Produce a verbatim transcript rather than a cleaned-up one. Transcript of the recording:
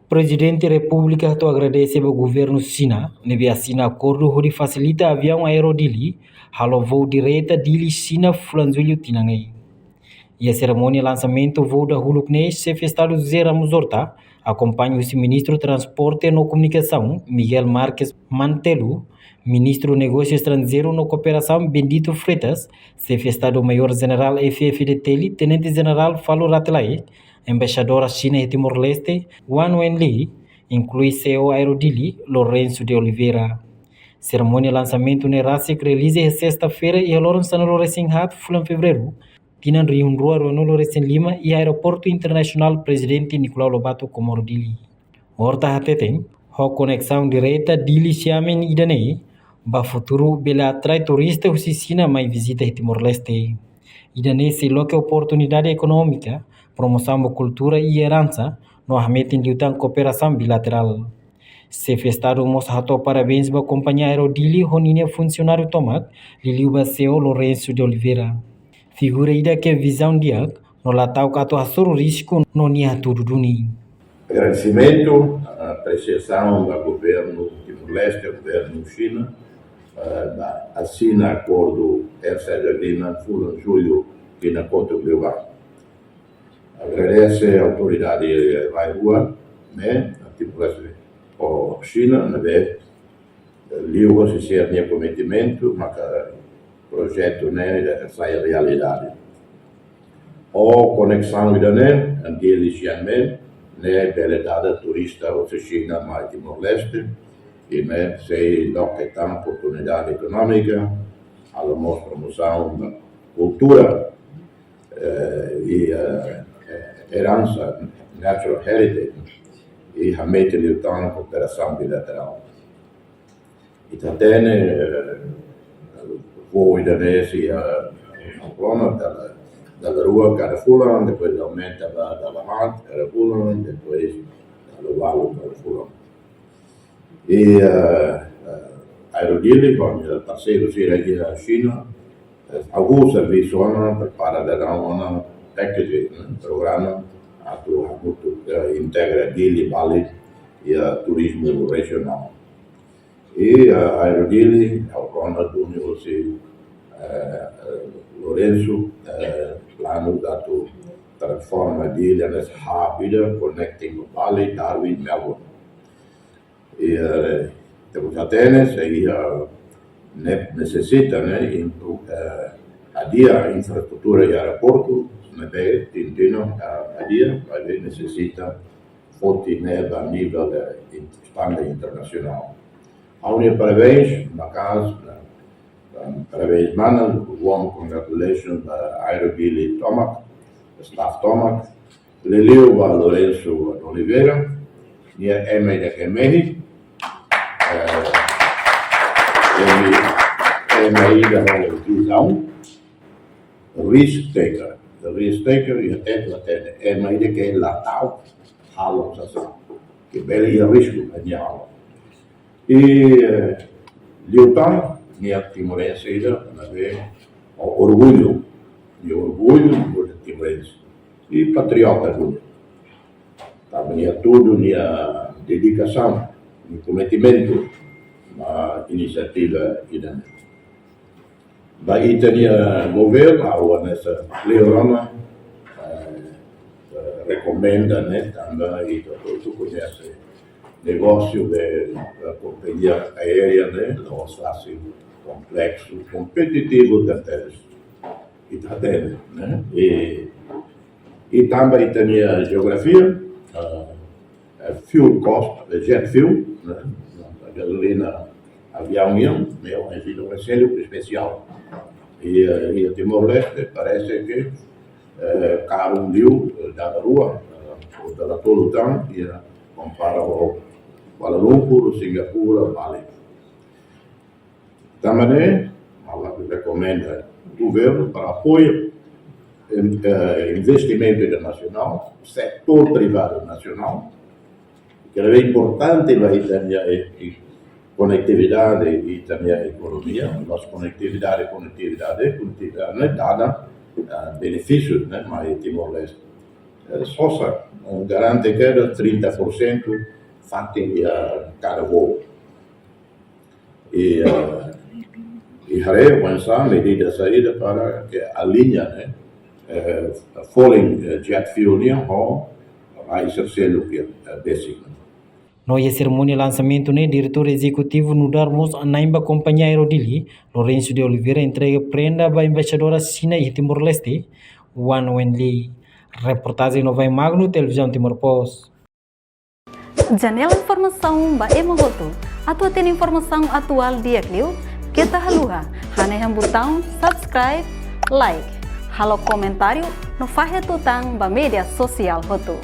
Prezidente Repúblika hato'o agradese ba governu Xina ne'ebé asina akordu hodi fasilita aviaun Aero Dili halo voo direta Dili Xina fulan Jullu tinan ne'e. Iha serimónia lansamentu voo dahuluk ne'e, Xefe Estadu José Ramos Horta akompaña husi Ministru Transporte no Komunikasaun Miguel Marques Mantelo, Ministru Negósiu Estranjeiru no Kooperasaun Bendito Freitas, Xefe Estadu Maiór Jenerál F F D T L, Tenente Jenerál Falo Rate Laek, Embaixadora Xina iha Timor-Leste Wan Wenli, inklui C E O Aero Dili Lourenço de Oliveira. Serimónia lansamentu ne'e rasik realiza iha sesta-feira iha loron sanulu-resin-haat fulan Fevereiru tinan rihun rua ruanulu-resin-lima iha Aeroportu Internasionál Prezidente Nicolau Lobato Comoro Dili. Horta hateten, ho koneksaun direta Dili Xiamen ida-ne'e, ba futuru bele atrai turista husi Xina mai vizita iha Timor-Leste. Ida-ne'e sei loke oportunidade ekonómika, promosaun ba kultura i eransa, no hametin liután kooperasaun bilaterál. Xefe Estadu mós hato'o parabéns ba kompañia Aero Dili ho ninia funsionáriu tomak, liuliu ba C E O Lourenço de Oliveira. Figura ida-ne'ebé vizaun di'ak, no la ta'uk atu hasoru risku no nia hatudu duni. Agradesimentu, apresiasaun ba governu Timor-Leste, governu Xina, eh, ba asina akordu Air Sardina fulan Jullu tinan kotuk liubá. Agradese autoridade rai-rua, ne'e, Timor-Leste ho Xina, ne'ebé liuhosi sira-nia kometimentu, maka projetu ne'e sai realidade. Ho koneksaun ida-ne'e, Dili Xiamen, ne'e bele dada turista husi Xina mai Timor-Leste, i ne'e sei loke tan oportunidade ekonómika, halo mós promosaun ba kultura, eh, i, eh, eh, eransa, natural heritage, i hametin liután kooperasaun bilaterál. Ita hatene, eh, voo ida-ne'e sei, eh, rona dala, dala rua kada fulan, depois aumenta ba dala haat kada fulan, depois dala ualu kada fulan. I, eh, eh, Aero Dili, ho parseiru sira iha Xina, eh, hahú servisu ona, prepara daudaun ona package, eh, programa, atu hamutuk, eh, integra Dili, Bali, iha turizmu rejionál. I, eh, Aero Dili, ha'u rona duni husi, eh, eh, Lourenço, eh, planu atu transforma Dili hanesan hub ida connecting Bali, Darwin, Melbourne. I, eh, temos até, né, sei, eh, ne-, nesesita, né, impro-, eh, hadi'a infraestrutura iha aeroportu, ne'ebé tinan tinan, eh, hadi'a, maibé nesesita foti ne'e ba nivel, eh, in-, standard internasionál. Ha'u-nia parabéns, maka'as, eh, eh, parabéns, mana, warm congratulations, eh, Aero Dili tomak, staff tomak, liuliu ba Lourenço Oliveira, nia ema ida ke mehi, eh, ema, ema ida ho vizaun, risk taker, risk taker, iha tempu hatene, ema ida ke la ta'uk halo sasán, ke bele iha risku ba nia halo. I, eh, liután, nia timorense ida, ne'ebé, o-, orgullu, nia orgullu, orgullu timorense. I patriota duni. Tanba nia hatudu nia dedikasaun, nia kometimentu, ba inisiativa ida-ne'e. Ba ita-nia governu, ha'u hanesan liurai, eh, eh, rekomenda, ne'e, tanba ita hotu koñese negósiu de, eh, kompañia aérea, ne'e, la'ós fasil, kompleksu, kompetitivu, tantu ita hatene, ne'e? I, i tanba ita-nia jeografia, eh, eh, fuel cost, eh, jet fuel, ne'e? Gazolina aviaun nian, ne'e, é vida um especial. I, eh, i Timor-Leste parese ke, eh, karu liu, eh, dala rua, eh, ou dala tolu tan, i, eh, kompara ho Kuala Lumpur, Singapura, Bali. Tanba ne'e, ha'u rekomenda governu para apoia, em, eh, investimentu internasionál, setór privadu nasionál, ke é importante ba ita-nia, eh, eh, konetividade, ita-nia ekonomia, mas konetividade, konetividade, konetividade, ne'e dada, ah, benefísius, ne'e, mai Timor-Leste. eh, sosa, eh, garante kedas trinta por cento fatin iha kada voo. I, eh, i haree oinsá medida saida para ke aliña, ne'e, eh, falling, eh, jet fuel nian ho rai sira seluk, eh, besik. No iha serimónia lansamentu ne'e, Diretór Ezekutivu nu'udar mós na'in ba kompañia Aero Dili, Lourenço de Oliveira, entrega prenda ba embaixadora Xina iha Timor-Leste, Wang Wenli. Reportajen Novain Magno, Televizaun Timor Post. Janela informasaun ba ema hotu. Atu hatene informasaun atuál di'ak liu, keta haluha hanehan butaun subscribe, like, halo komentáriu no fahe tutan ba média sosiál hotu.